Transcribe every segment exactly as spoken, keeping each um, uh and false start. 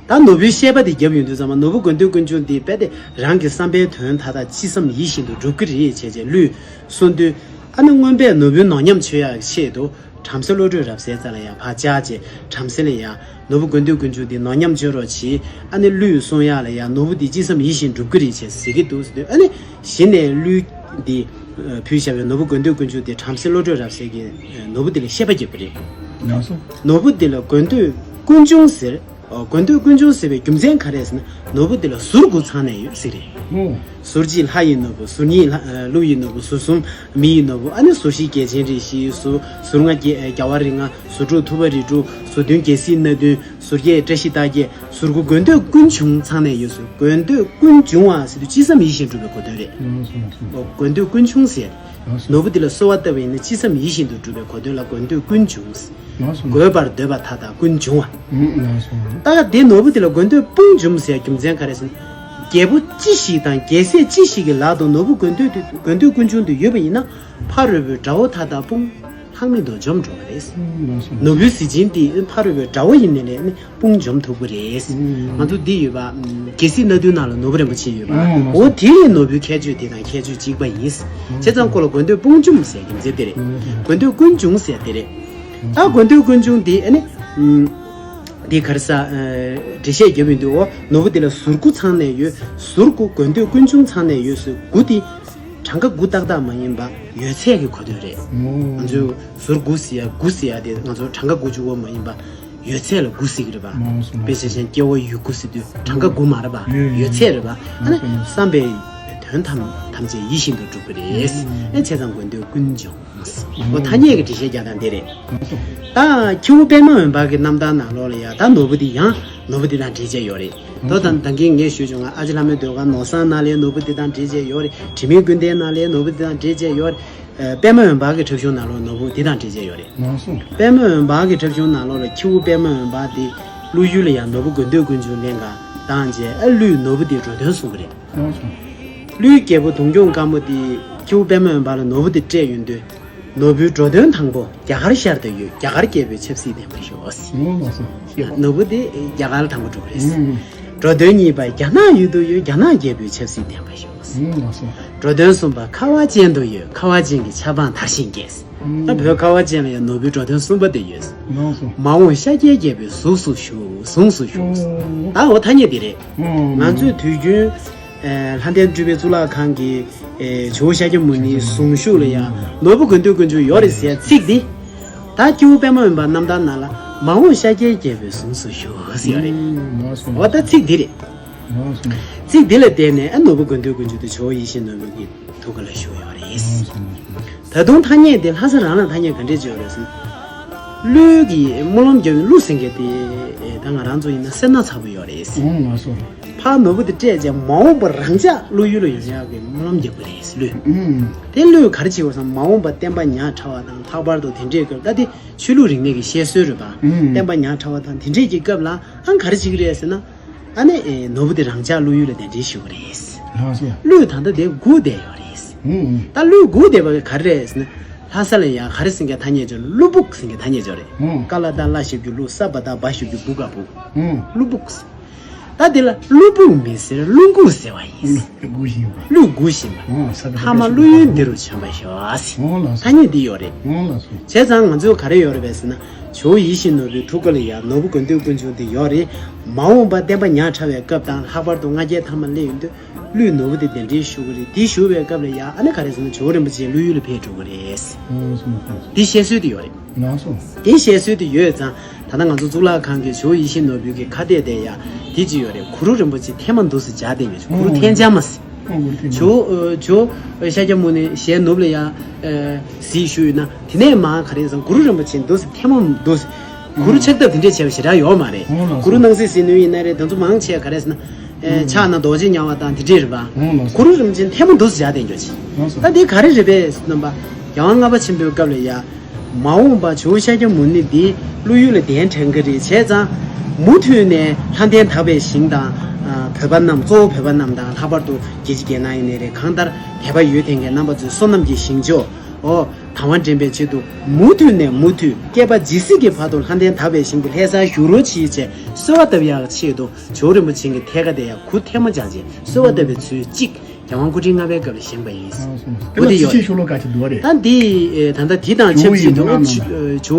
ད་ནོར་བུའི་བཤད་པ་དེ་བརྒྱབ་ཡོང་དུས་ཙམ་པ་ནོར་བུ་དགོས་འདོད་ཀུན་འབྱུང་འདི་རྦད་དེ་རང་གི་བསམ་པའི་དོན་མཐའ་དག་ཅི་བསམ་ཡིད་བཞིན་དུ་འགྲུབ་ཀྱི་རེད་བྱས་བྱས་གླུས་གསུངས་དུས། ཨ་ནི་སྔོན་པས་ནོར་བུའི་ནོར་ཉམས་བཅོས་ཡག་ཆེད་དུ་བྲམ་ཟེ་བློ་གྲོས་རབ་གསལ་རྩ་ལ་ཡང་ཕར་བཅར་བྱས་བྲམ་ཟེ་ལ་ཡང་ནོར་བུ་དགོས་འདོད་ཀུན་འབྱུང་འདི་ནོར་ཉམས་བཅོས་རོགས་གྱིས། ཨ་ནི་གླུས་གསུང་ཡག་ལ་ཡང་ནོར་བུ་འདི་ཅི་བསམ་ཡིད་བཞིན་འགྲུབ་ཀྱི་རེད་བྱས་ཟེར་གྱི་འདུག་ཟེར་དུས། ཨ་ནི་གཞི་ནས་གླུས་འདི་ཕུལ་བཞག་པའི་ནོར་བུ་དགོས་འདོད་ཀུན་འབྱུང་འདི་བྲམ་ཟེ་བློ་གྲོས་རབ་གསལ་གྱིས་ནོར་བུ་འདི་ལ་བཤད་པ་བརྒྱབ་པ་རེད། ལགས་སོ། ནོར་བུ་འདི་ལ་དགོས་འདོད་ཀུན་འབྱུང་ཟེར། ཨོ། དགོས་འདོད་ཀུན་འབྱུང་ཟེར་བའི་རྒྱུ་མཚན་ག་རེ་ཟེར་ན་ནོར་བུ་འདི་ལ་ཟུར་དགུ་ཚང་ནས་ཡོད་ཟེར་རེད། ཨོ། ཟུར་གཅིག་ལྷ་ཡི་ནོར་བུ། ཟུར་གཉིས་ལྷ་ཀླུ་ཡི་ནོར་བུ། ཟུར་གསུམ་མི་ཡི་ནོར་བུ། ཨ་ནི་ཟུར་བཞི་རྒྱལ་ཆེན་རིགས་བཞི། ཟུར་ཟུར་ལྔ་རྒྱལ་རྒྱལ་བ་རིགས་ལྔ། ཟུར་དྲུག་ཐུབ་པ་རིགས་དྲུག། ཟུར་བདུན་རྒྱལ་སྲིད་སྣ་བདུན། ཟུར་བརྒྱད་བཀྲ་ཤིས་རྟགས་བརྒྱད། ཟུར་དགུ་དགོས་འདོད་ཀུན་འབྱུང་ཚང་ནས་ཡོད་ཟེར། དགོས་འདོད་ཀུན་འབྱུང་བ་ཟེར་དུས་ཅི་བསམ་ཡིད་བཞིན་འགྲུབ་པའི་གོ་དོན་རེད། ཨོ། དགོས་འདོད་ཀུན་འབྱུང་ཟེར། ནོར་བུ་འདི་ལ་གསོལ་བ་བཏབ་པ་ཡིན་ན་ཅི་བསམ་ཡིད་བཞིན་དུ་འགྲུབ་པའི་གོ་དོན་ལ་དགོས་འདོད་ཀུན་འབྱུང་ཟེར། དགོས་པར་འདོད་པ་མཐའ་དག་ཀུན་འབྱུང་བ། ད་དེ་ནོར་བུ་འདི་ལ་དགོས་འདོད་དཔུང་འབྱུང་ཟེར་རྒྱུ་མཚན་ག་རེ་ཟེར་ན། རྒྱལ་པོ་ཅི་ཞིག་དང་རྒྱལ་སྲས་ཅི་ཞིག་གི་ལག་ཏུ་ནོར་བུ་དགོས་འདོད་དེ་དགོས་འདོད་ཀུན་འབྱུང་དུ་ཡོད་པ་ཡིན་ན། ཕ་རོལ་པོའི་དགྲ་བོ་མཐའ་དག་དཔུང་ལྷག་མེད་དུ་འཇོམས་འགྲོ་བ་རེད། ནོར་བུའི་གཟི་བྱིན་དེ་ཕ་རོལ་པོའི་དགྲ་བོ་ཡིན་ནའི་ལས་ནི་དཔུང་འཇོམས་ཐུབ་ཀྱི་རེད། ང་ཚོ་འདི་ཡོད་པ། རྒྱལ་སྲིད་སྣ་བདུན་ནང་ལ་ནོར་བུ་རིན་པོ་ཆེ་ཡོད་པ། འོ་དེ་ཡི་ནོར་བུའི་ཁྱད་ཆོས་དེ་དང་ཁྱད་ཆོས་གཅིག་པ་ཡིན། བྱས་ཙང་ཁོ་ལ་དགོས་འདོད་དཔུང་འཇོམས་ཟེར་རྒྱུ་མཚན་དེ་རེད། དགོས་འདོད་ཀུན་འབྱུང་ཟེར་དེ་རེད། ད་དགོས་འདོད་ཀུན་འབྱུང་དེ་ཨ་ནི། འདི་ག་རེ་ཟ། འགྲེལ་བཤད་རྒྱབ་ཡོང་དུས་འོ་ནོར་བུ་དེ་ལ་ཟུར་དགུ་ཚང་ནས་ཡོད། ཟུར་དགུ་དགོས་འདོད་ཀུན་འབྱུང་ཚང་ནས་ཡོད་ཟེར། དགུ་དེ་གྲངས་ཀ་དགུ་ཏག་ཏག་མ་ཡིན་པ་ཡོད་ཚད་ཀྱི་གོ་དོན་རེད། ང་ཚོས་ཟུར་དགུ་ཟེར་ཡ་དགུ་ཟེར་ཡ་དེ་ང་ཚོ་གྲངས་ཀ་དགུ་བཅུ་པོ་མ་ཡིན་པ་ཡོད་ཚད་ལ་དགུ་ཟེར་གྱི་རེད་པ། དཔེ་བཞག་ན་སྐྱེ་བོ་ཡོད་དགུ་ཟེར་དུས་གྲངས་ཀ་དགུ་མ་རེད་པ། ཡོད་ཚད་རེད་པ། ཨ་ནི་བསམ་པའི་དོན་ཐམས་ཐམས་ཅད་ཡིད་བཞིན་དུ་འགྲུབ་ཀྱི་རེད། ཨ་ནི་བྱས་ཙང་དགོས་འདོད་ཀུན་འབྱུང་། འོ་ཐ་སྙད་ཀྱི་འགྲེལ་བཤད་རྒྱག་སྟངས་འདི་རེད། ད་ཁྱེའུ་པདྨ་འོད་འབར་གྱི་རྣམ་ཐར་ནང་ལོགས་ལ་ཡང་ད་ནོར་བུ་འདི་ཡང་ནོར་བུ་འདི་དང་འབྲེལ་བྱས་ཡོད་རེད། དོ་དང་ད་གིན་ངས་ཞུས་བྱུང་ང་ཨ་ཅེ་ལྷ་མོའི་ཟློས་གར་ནོར་བཟང་ནང་ལའི་ནོར་བུ་འདི་དང་འབྲེལ་བྱས་ཡོད་རེད། དྲི་མེད་ཀུན་ལྡན་ནང་ལའི་ནོར་བུ་འདི་དང་འབྲེལ་བྱས་ཡོད་རེད། ཨ། པདྨ་འོད་འབར་གྱི་འཁྲབ་གཞུང་ནང་ལོགས་ནོར་བུ་འདི་དང་འབྲེལ་བྱས་ཡོད་རེད། པདྨ་འོད་འབར་གྱི་འཁྲབ་གཞུང་ནང་ལོགས་ལ་ཁྱེའུ་པདྨ་འོད་འབར་འདི་ཀླུ་ཡུལ་ལ་ཡང་ནོར་བུ་དགོས་འདོད་ཀུན་འབྱུང་ལེན་ག་བཏང་རྗེས་ཨ་ཀླུས་ནོར་བུ་འདི་འགྲོ་དོན་གསུངས་པ་རེད། ཀླུའི་རྒྱལ་པོ་དུང་སྐྱོང་དཀར་མོ་དེས་ཁྱེའུ་པདྨ་འོད་འབར་ལ་ནོར་བུ་དེ་སྤྲད་ཡོང་དུས། ནོར་བུའི་འགྲོ་དོན་དང་པོ་རྒྱ་གར་ཤར་དུ་ཡོད། རྒྱ་གར་རྒྱལ་པོའི་ཆབ་སྲིད་ལྡན་པར་ཤོག་ནོར་བུ་དེ་རྒྱ་གར་དང་པོ་འགྲོ་གི་རེད། འགྲོ་དོན་གཉིས་པ་རྒྱ་ནག་ཡུལ་དུ་ཡོད། རྒྱ་ནག་རྒྱལ་པོའི་ཆབ་སྲིད་ལྡན་པར་ཤོག་འགྲོ་དོན་གསུམ་པ་ཁ་བ་ཅན་དུ་ཡོད། ཁ་བ་ཅན་གྱི་ཆབ་འབངས་དར་ཞིང་རྒྱས། ད་བོད་ཁ་བ་ཅན་ལ་ཡང་ནོར་བུའི་འགྲོ་དོན་གསུམ་པ་དེ་ཡོད། མ་འོངས་ཤཱཀྱའི་རྒྱལ་པོའི་གཟུགས་སུ་ཞུགས། གཟུངས་སུ་ཞུགས། ད་འོ་ཐ་སྙད་འདི་རེད། ང་ཚོས་དུས་རྒྱུན། ལྷ་ལྡན་སྤྲུལ་པའི་གཙུག་ལག་ཁང་གི་ཇོ་བོ་ཤཱཀྱ་མུ་ནེའི་གཟུངས་གཞུག་ལ་ཡང་ནོར་བུ་དགོས་འདོད་ཀུན་འབྱུང་ཡོད་རེད་ཟེར་ཚིག་འདི། ད་ཁྱེའུ་པདྨ་འོད་འབར་རྣམ་ཐར་ནང་ལ་མ་འོངས་ཤཱཀྱའི་རྒྱལ་པོའི་གཟུངས་སུ་ཞུགས་ཟེར་ཡོད་རེད། འོ་ད་ཚིག་འདི་རེད། ཚིག་འདི་ལ་བརྟེན་ནས་ཨ་ནོར་བུ་དགོས་འདོད་ཀུན་འབྱུང་དེ་ཇོ་བོ་ཡིད་བཞིན་ནོར་བུ་གི་ཐུགས་ཀ་ལ་བཞུགས་ཡོད་རེད། ད་དུང་ཐ་སྙད་དེ་ལྷ་ས་རང་ལ་ཐ་སྙད་ག་འདྲས་ཅིག་ཡོད་རེད་ཟེར་ན། ཀླུའི་གི་སྨོན་ལམ་རྒྱབ་པའི་ཀླུ་ཟེར་མཁན་དེ་ད་ང་རང་ཚོ་ཡིན་ན་སེར་སྣ་ཚ་པོ་ཡོད་རེད་ཟེར། ཕར་ནོར་བུ་དེ་སྤྲད་རྗེས་མ་འོངས་པར་རང་ཅག་ཀླུ་ཡུལ་ལ་ཡོང་ཡག་གི་སྨོན་ལམ་རྒྱག་གི་རེད་ཟེར་ཀླུས། དེ་ཀླུས་ག་རེ་བྱེད་དགོས་ཟེར་ན་མ་འོངས་པར་བསྟན་པ་ཉག་ཕྲ་བ་དང་ལྷག་པར་དུ་དེ་འདྲའི་སྐབས་ད་དེ་ཆོས་ལུགས་རིག་གནས་ཀྱི་བཤད་སྲོལ་རེད་པ། བསྟན་པ་ཉག་ཕྲ་བ་དང་དེ་འདྲའི་གི་སྐབས་ལ་ཨང་ག་རེ་བྱེད་ཀྱི་རེད་ཟེར་ན། ཨ་ནི་ཨེ་ནོར་བུ་དེ་རང་ཅག་ཀླུ་ཡུལ་ལ་གདན་འདྲེན་ཞུ་གི་རེད། ལགས་སོ། ཀླུས་ད་ལྟ་དེ་སྒུག་བསྡད་ཡོད་རེད། ཧུམ། ད་ཀླུས་སྒུག་བསྡད་པ་ག་རེ་རེད་ཟེར་ན། ལྷ་ས་ལ་ཡང་ག་རེ་ཟེར་མཁན་ཐ་སྙད་ཅིག་ཀླུ་སྦུག་ཟེར་མཁན་ཐ་སྙད་ཅིག་རེད། ཧུམ། ཀ་ལ་བཏགས་གླ་ཞབས་ཀྱུ་ཀླུ། ས་བ་བཏགས་སྦ་ཞབས་ཀྱུ་སྦུ་ག་སྦུག་ཧུམ། ཀླུ་སྦུག་ཟེར། ད་དེ་ལ་ཀླུ་སྦུག་མི་ཟེར་ཀླུ་སྒུག་ཟེར་བ་ཡིན། ཀླུ་སྒུག་བཞིན་པ། ཀླུ་སྒུག་བཞིན་པ། ཧུམ། ས་བ་ཐ་མ་ཀླུ་ཡུལ་འདི་རུ་བྱོན་པར་ཤོག་ཟེར། ཧུམ་ལགས་སོ། ཐ་སྙད་འདི་ཡོད་རེད། ཧུམ་ལགས་སོ། བྱས་ཙང་ང་ཚོ་ག་རེ་ཡོད་རེད་པས་ཟེར་ན། ཇོ་བོ་ཡིད་བཞིན་ནོར་བུའི་ཐུགས་ཀ་ལ་ཡང་ནོར་བུ་དགོས་འདོད་ཀུན་འབྱུང་དེ་ཡོད་རེད། མ་འོངས་པ་བསྟན་པ་ཉག་ཕྲ་བའི་སྐབས་དང་ལྷག་པར་དུ་ལྔ་བརྒྱའི་ཐ་མ་སླེབས་ཡོང་དུས་ཀླུས་ནོར་བུ་དེ་གདན་འདྲེན་ཞུ་གི་རེད། དེ་ཞུ་བའི་སྐབས་ལ་ཡང་ཨ་ནི་ག་རེ་ཟེར་ན་ཇོ་བོ་རིན་པོ་ཆེ་ཀླུ་ཡུལ་ལ་ཕེབས་འགྲོ་གི་རེད། འདི་བཤད་སྲོལ་དེ་ཡོད་རེད། ལགས་སོ། དེ་བཤད་སྲོལ་དེ་ཡོད་ཙང་ད་ལྟ་ང་ཚོ་གཙུག་ལག་ཁང་གི་ཇོ་བོ་ཡིད་བཞིན་ནོར་བུའི་གི་ཁ་བཏད་དེ་ཡང་དེ་ཅི་ཡོད་རེད། གུ་རུ་རིན་པོ་ཆེ་ཐལ་མོ་འདུག་སེ་སྦྱར་བསྡད་ཡོད། གུ་རུ་ཐལ་འབྱར་མ་ཟེར། ཇོ་བོ་ཇོ་བོ་ཤཱཀྱ་མུ་ནེ་ཞལ་ནུབ་ལ་ཡང་གཟིགས་ཞུས་ཡོད་ན། དེ་ནས་མར་ག་རེ་ཟེར་ན་གུ་རུ་རིན་པོ་ཆེ་འདུག་སེ་ཐལ་མོ་འདུག་སེ། གུ་རུ་ཕྱག་བཏབ་དེ་འདྲས་བྱས་པ་ཞེ་དྲག་ཡོད་མ་རེད། གུ་རུ་སྣང་སྲིད་ཟིལ་གནོན་ཡིན་ན་རེད། དེ་ཚོ་མང་ཆེ་ག་རེ་ཟེར་ན། ཕྱག་ན་རྡོ་རྗེ་ཉ་བ་དང་དེ་འདྲས་རེད་པ། གུ་རུ་རིན་པོ་ཆེ་ཐལ་མོ་འདུག་སེ་སྦྱར་བསྡད་ཡོད་ཅིག་ད་འདི་ག་རེ་རེད་པས་རྣམ་པ། རྒྱལ་དབང་ལྔ་པ་ཆེན་པོའི་སྐབས་ལ་ཡ། མ་འོངས་པ་ཇོ་བོ་ཤཱཀྱ་མུ་ནེ་འདི་ཀླུ་ཡུལ་ལ་གདན་དྲངས་ཀྱི་རེད། བྱས་ཙང་མུ་མཐུད་ནས་ལྷ་ལྡན་དག་པའི་ཞིང་དང་། བོད་པ་རྣམས་གཙོ་བོ་བོད་པ་རྣམས་དང་ལྷག་པར་དུ་རྒྱལ་སྤྱི་རྒྱལ་ནང་ཡིན་ནའི་རེད། གང་ལྟར་དད་པ་ཡོད་དེ་འགའི་རྣམ་པ་ཚོས་བསོད་ནམས་ཀྱི་ཞིང་མཆོག་ཨོ། དང་བ་འདྲེན་པའི་ཆེད་དུ་མུ་མཐུད་ནས་མུ་མཐུད་བསྐལ་པ་ཇི་སྲིད་ཀྱི་བར་དུ་ལྷ་ལྡན་དག་པའི་ཞིང་དུ་ལྷ་སར་བཞུགས་རོགས་གྱིས་ཞེས་གསོལ་བ་བཏབ་ཡག་ཆེད་དུ་ཇོ་བོ་རིན་པོ་ཆེ་གི་ཐད་ཀ་དེ་ཡང་གུ་ཐལ་མོ་སྦྱར་བྱས་གསོལ་བ་བཏབ་པའི་ཚུལ་གཅིག་རྒྱལ་དབང་སྐུ་ཕྲེང་ལྔ་པའི་སྐབས་ལ་བཞེངས་པ་ཡིན། ཨོ་དེ་ཡོད་རེད། ད་འདི་ད་ལྟ་དེ་དང་ཆབས་ཅིག་ཏུ་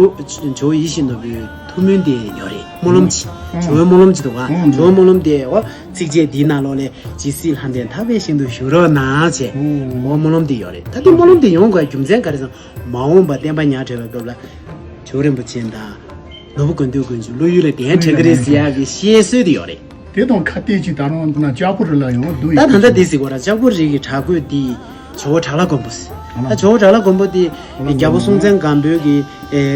ཇོ་བོ་ཡིད་བཞིན་ནོར་བུའི་ཐུགས་སྨོན་དེ་ཡོད་རེད། སྨོན་ལམ་ཅིག་ཇོ་བོའི་སྨོན་ལམ་ཅིག་འདུག་ག་ཇོ་བོའི་སྨོན་ལམ་དེ་འོ་ཚིགས་བཅད་འདིའི་ནང་ལོགས་ལས་ཇི་སྲིད་ལྷ་ལྡན་དག་པའི་ཞིང་དུ་བཞུགས་རོགས་གནང་ཞེས་འོ་སྨོན་ལམ་དེ་ཡོད་རེད། ད་དེ་སྨོན་ལམ་དེ་ཡོང་དགོས་རྒྱུ་མཚན་ག་རེ་ཟེར་ན། མ་འོངས་པ་བསྟན་པ་ཉག་ཕྲ་བའི་སྐབས་ལ་ཇོ་བོ་རིན་པོ་ཆེ་དང་ནོར་བུ་དགེ་འདུན་དཀོན་མཆོག་ཀླུ་ཡུལ་ལ་གདན་དྲངས་ཀྱི་རེད་ཟེར་ཡག་གི་བཤད་སྲོལ་དེ་ཡོད་རེད། དེ་དང་ཁ་གཏད་ཅིག་ད་རུང་ན་ལྕགས་པོ་རི་ལ་ཡང་བསྡུ་ཡི་ད་ད་ལྟ་དེ་ཟེར་གོ་ར་ལྕགས་པོ་རི་གི་བྲག་བརྐོས་དེ་ཇོ་བོ་བྲག་ལྷ་མགོན་པོ་ཟེར། ད་ཇོ་བོ་བྲག་ལྷ་མགོན་པོ་དེ་རྒྱལ་པོ་སྲོང་བཙན་སྒམ་པོའི་གི་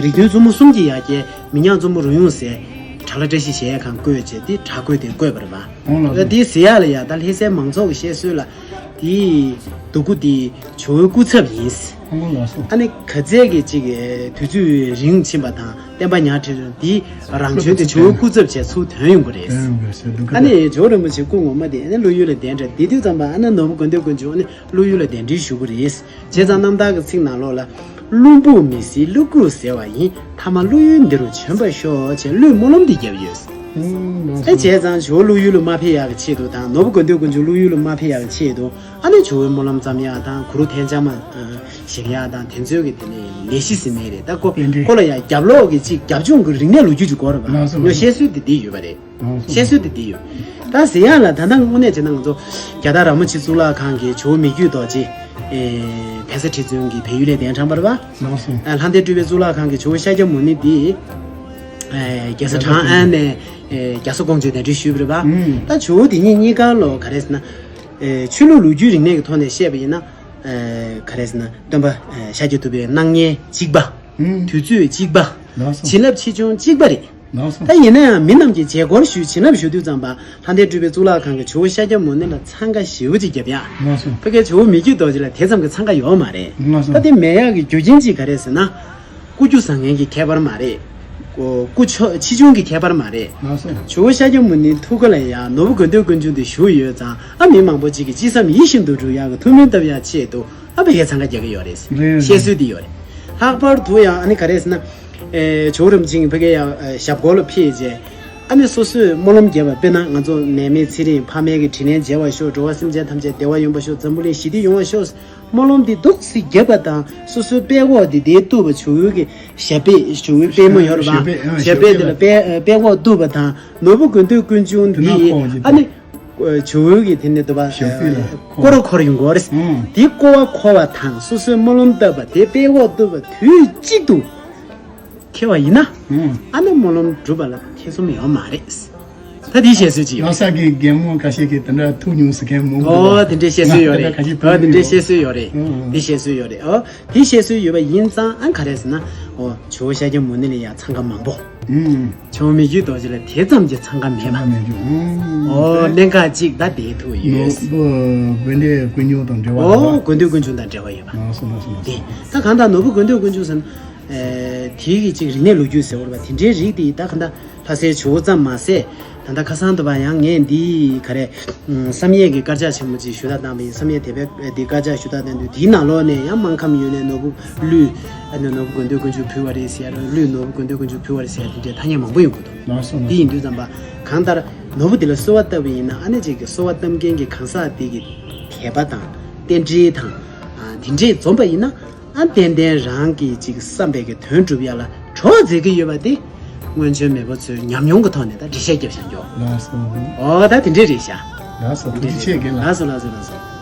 རིགས་མཐུན་བཙུན་མོ་གསུམ་གྱི་ཡ་གྱལ་མི་ཉག་བཙུན་མོ་རུ་ཡོང་ཟེར་བྲག་ལྷ་བཀྲ་ཤིས་གཞལ་ཡས་ཁང་བརྐོས་བྱས་དེ་བྲག་བརྐོས་དེ་བརྐོས་པ་རེད་པ། ད་དེ་ཟེར་ཡག་ལ་ཡ་ད་ལྷ་སའི་མང་ཚོགས་ཀྱི་བཤད་སྲོལ་ལ་དེ་སྡུག་གུ་དེ་ཇོ་བོའི་སྐུ་ཚབ་ཡིན། ཨ་ནི་ག་ཚད་ཀྱི་ཅིག་དུས་ཚོད་རིང་ཕྱིན་པ་དང་བསྟན་པ་ཉག་ཕྲ་དེ་རང་བྱོན་དེ་ཇོ་བོའི་སྐུ་ཚབ་བྱས་ཚུར་ཐོན་ཡོང་གི་རེད། ཨ་ནི་ཇོ་བོ་རིན་པོ་ཆེ་སྐུ་ངོ་མ་དེ་ཨ་ནི་ཀླུ་ཡུལ་ལ་གདན་དྲངས་དེ་དུས་ཙམ་པ་ཨ་ནི་ནོར་བུ་དགེ་འདུན་དཀོན་མཆོག་ཨ་ནི་ཀླུ་ཡུལ་ལ་གདན་འདྲེན་ཞུ་གི་རེད། བྱས་ཙང་རྣམ་ཐར་གྱི་ཚིག་ནང་ལོགས་ལ། ཀླུ་འབུམ་མི་སྲིད་ཀླུ་བཀོད་ཟེར་བ་ཡིན། ཐ་མ་ཀླུ་ཡུལ་འདི་རུ་བྱོན་པར་ཤོག་ཅེས་གླུའི་སྨོན་ལམ་འདི་བརྒྱབ་ཡོད། ཨེ་བྱས་ཙང་ཇོ་བོ་ཀླུ་ཡུལ་ལ་མ་ཕེབས་ཡག་གི་ཆེད་དུ་དང་ནོར་བུ་དགེ་འདུན་དཀོན་མཆོག་ཀླུ་ཡུལ་ལ་མ་ཕེབས་ཡག་གི་ཆེད་དུ་ཨ་ནི་ཇོ་བོའི་སྨོན་ལམ་བརྩམ་ཡག་དང་གུ་རུ་ཐལ་ལྕགས་མ་བཞེངས་ཡག་དང་དེ་ཚོའི་གི་དེ་ནས་ལས་གཞི་ཟིན་ནས་རེད། ད་ཁོ་ཁོ་ལ་ཡང་རྒྱབ་ལོགས་ཀྱི་ཅིག་རྒྱབ་ལྗོངས་ཀྱི་རིག་གནས་ལོ་རྒྱུས་ཅིག་དགོས་རེད་པ། ལགས་སོ་ལགས་སོ། བཤད་སྲོལ་དེ་འདི་ཡོད་པ་རེད། བཤད་སྲོལ་དེ་འདི་ཡོད། ད་ཟེར་ཡག་ལ་ད་ལྟ་དངོས་གནས་བྱས་ན་ང་ཚོ་རྒྱ་སྟག་ར་མོ་ཆེ་གཙུག་ལག་ཁང་གི་ཇོ་བོ་མི་བསྐྱོད་རྡོ་རྗེ་ཨེ་བལ་བཟའ་ཁྲི་བཙུན་གྱི་བལ་ཡུལ་ལ་གདན་དྲངས་པ་རེད་པ། ལགས་སོ། ཨ་ལྷ་ལྡན་སྤྲུལ་པའི་གཙུག་ལག་ཁང་གི་ཇོ་བོ་ཤཱཀྱ་མུ་ནེ་འདི་ཨེ་རྒྱལ་ས་ཁྲང་ཨན་ནས་ཨེ་རྒྱལ་ས་ཀོང་ཇོར་གདན་འདྲེན་ཞུས་པ་རེད་པ། ཨུམ། ད་ཇོ་བོ་འདི་གཉིས་གཉིས་ཀ་ལོ་ག་རེ་ཟེར་ན་ཨེ་ཆོས་ལུགས་ལོ་རྒྱུས་རིག་གནས་ཀྱི་ཐོག་ནས་བཤད་པ་ཡིན་ན་ཨེ་ག་རེ་ཟེར་ན་སྟོན་པ་ཨེ་ཤཱཀྱ་ཐུབ་པའི་སྣང་བརྙན་གཅིག་པ། ཨུམ། དུས་ཚོད་གཅིག་པ། ལགས་སོ། བྱིན་རླབས་ཆེ་ཆུང་གཅིག་པ་རེད། ལགས་སོ། ད་ཡིན་ན་ཡང་མི་རྣམས་ཀྱིས་མཇལ་སྐོར་ཞུ་བྱིན་རླབས་ཞུ་དུས་ཙམ་པ་ལྷ་ལྡན་སྤྲུལ་པའི་གཙུག་ལག་ཁང་གི་ཇོ་བོ་ཤཱཀྱ་མུ་ནེ་ལ་འཚང་ཁ་ཞེ་པོ་ཅིག་བརྒྱབ་ཡག་ལགས་སོ། ཕ་གིའི་ཇོ་བོ་མི་བསྐྱོད་རྡོ་རྗེ་ལ་དེ་ཙམ་གྱི་འཚང་ཁ་ཡོད་མ་རེད། ལགས་སོ། ད་དེ་མེད་ཡག་གི་རྒྱུ་རྐྱེན་གཅིག་ག་རེ་ཟེར་ན། སྐུ་རྒྱུ་བཟང་ངན་གྱི་ཁྱད་པར་མ་རེད། སྐུ་ཆོ་ཆེ་ཆུང་གི་ཁྱད་པར་མ་རེད། ལགས་སོ། ཇོ་བོ་ཤཱཀྱ་མུ་ནེའི་ཐུགས་ཀ་ལ་ཡང་ནོར་བུ་དགེ་འདུན་དཀོན་མཆོག་འདི་བཞུགས་ཡོད་ཙང་ཨ་མི་མང་པོ་ཅིག་གིས་ཅི་བསམ་ཡིད་བཞིན་དུ་འགྲུབ་ཡག་གི་ཐུགས་སྨོན་བཏབ་ཡག་ཆེད་དུ། ཨ་ཕ་གིར་འཚང་ཁ་རྒྱག་གི་ཡོད་རེད། རེད། བཤད་སྲོལ་འདི་ཡོད་རེད། ལྷག་པར་དུ་ཡང་ཨ་ནི་ག་རེ་ཟེར་ན། ཨེ་ཇོ་བོ་རིན་པོ་ཆེ་གིས་ཕ་གིར་ཡང་ཨེ་ཞབས་སྐོར་ལ་ཕེབས་རྗེས། ཨ་ནི་སོ་སོས་སྨོན་ལམ་བརྒྱབ་པ་དཔེར་ན་ང་ཚོ་ནད་མེད་ཚེ་རིང་ཕ་མའི་གི་དྲིན་ལན་འཇལ་བར་ཤོག་འགྲོ་བ་སེམས་ཅན་ཐམས་ཅད་བདེ་བ་ཡོང་བར་ཤོག་འཛམ་བུ་གླིང་ཞི་བདེ་ཡོང་བར་ཤོག་སྨོན་ལམ་འདི་འདུག་སེ་བརྒྱབ་པ་དང་སོ་སོའི་དཔྲལ་ཀོག་འདི་དེའི་གཏུབ་པ་ཇོ་བོའི་གི་ཞབས་པད་ཇོ་བོའི་པད་མོ་ཡོད་རེད་པ། ཞབས་པད་ཨ་ཞབས་པད་ཞབས་པད་དེ་ལ་པད་ཨ་དཔྲལ་ཀོག་གཏུབ་པ་དང་ནོར་བུ་དགེ་འདུན་དཀོན་མཆོག་འདི་ཨ་ནི། ཇོ་བོའི་གི་དེ་ནས་འདུག་པ། ཞབས་ཕྱི་ལ་སྐོར་ར་འཁོར་ཡོང་གི་ཡོད་རེད། ཨང་། དེ་སྐོར་བ་འཁོར་བ་དང་སོ་སོའི་སྨོན་ལམ་བཏབ་པ་དེ་དཔྲལ་ཀོག་གཏུབ་པ་དུས་གཅིག་ཏུ་འཁེལ་བ་ཡིན་ན། ཨང་། ཨ་ནི་སྨོན་ལམ་འགྲུབ་པ་ལ་ཐེ་ཚོམ་ཡོད་མ་རེད། ད་དེ་བཤད་སྲོལ་ཅིག་ཡོད། ལྷ་ས་གི་རྒན་མོ་ཁ་ཤས་ཀྱིས་དེ་འདྲ་ཐུག་མྱོང་ཟེར་མཁན་མང་པོ་འདུག་ཨོ་དེ་འདྲའི་བཤད་སྲོལ་ཡོད་རེད། ང་དེ་འདྲ་ཁ་ཤས་ཐུག་ཨོ་དེ་འདྲའི་མྱོང་། བཤད་སྲོལ་ཡོད་རེད། ཨང་། དེ་བཤད་སྲོལ་ཡོད་རེད། ཨོ། དེ་བཤད་སྲོལ་ཡོད་པ་ཡིན་ཙང་ཨ་ག་རེ་ཟེར་ན། འོ། ཇོ་བོ་ཤཱཀྱ་མུ་ནེ་ལ་ཡང་འཚང་ཁ་མང་པོ། ཨུམ། ཇོ་བོ་མི་བསྐྱོད་རྡོ་རྗེ་ལ་དེ་ཙམ་གྱི་འཚང་ཁ་མེད་པ། འཚང་ཁ་མེད་རྒྱུ། ཨུམ། འོ་གནད་འགག་གཅིག་ད་དེ་ཐུག་ཡོད། ནོར་བུ་དགེ་འདུན་དཀོན་མཆོག་དང་འབྲེལ་བ། འོ་དགེ་འདུན་དཀོན་མཆོག་དང་འབྲེལ་བ་ཡོད་པ། ལགས་སོ་ལགས་སོ་ལགས་སོ། དེ། ད་གང་ལྟར་ནོར་བུ་དགེ་འདུན་དཀོན་མཆོག་ཟེར་ན། ཨེ། དེའི་གི་ཅིག་རིག་གནས་ལོ་རྒྱུས་ཟེར་བ་རེད་པ་དེ་འདྲའི་རིགས་དེ་ད་གང་ལྟར། ལྷ་སའི་ཇོ་བོ་ཙམ་མ་ཟད། ད་ལྟ་ཁ་སང་དུ་བ་ཡང་ངས་འདི་ག་རེ། བསམ་ཡས་ཀྱི་དཀར་ཆག་ཆེན་མོ་ཅིག་ཞུ་དག་བཏང་བ་ཡིན། བསམ་ཡས་དེ་བས་འདི་དཀར་ཆག་ཞུ་དག་བཏང་དུས་དེའི་ནང་ལོགས་ནས་ཡང་སྨར་ཁམས་ཡུལ་ནས་ནོར་བུ་གླུད། ཨ་ནི་ནོར་བུ་དགེ་འདུན་དཀོན་མཆོག་ཕུལ་བ་རེད་ཟེར། གླུད་ནོར་བུ་དགེ་འདུན་དཀོན་མཆོག་ཕུལ་བ་རེད་ཟེར་དེ་འདྲའི་ཐ་སྙད་མང་པོ་ཡོང་གི་འདུག་ལགས་སོ་ལགས་སོ། དེ་ཡིན་དུས་ཙམ་པ་གང་ལྟར་ནོར་བུ་དེ་ལ་གསོལ་བ་བཏབ་པ་ཡིན་ན་ཨ་ནི་ཅིག་གི་གསོལ་བ་བཏབ་མཁན་གྱི་གང་ཟག་དེ་གི་དད་པ་དང་རྟེན་འབྲེལ་དང་། ཨ་དེ་འདྲས་འཛོམས་པ་ཡིན་ན། ཨ་ཏན་ཏན་རང་གི་ཅིག་བསམ་པའི་གི་དོན་སྒྲུབ་ཡ་ལ་གྲོགས་མཛད་ཀྱི་ཡོད་པ་དེ། སྔོན་བྱོན་མེས་པོ་ཚོའི་ཉམས་མྱོང་གི་ཐོག་ནས་ད་འགྲེལ་བཤད་རྒྱབ་བཞག་རྒྱུ། ལགས་སོ། ཨོ་ད་དེ་འདྲས་རེད་ཤག་ལགས་སོ། ཐུགས་རྗེ་ཆེ་རྒན་ལགས། ལགས་སོ་ལགས་སོ་ལགས་སོ།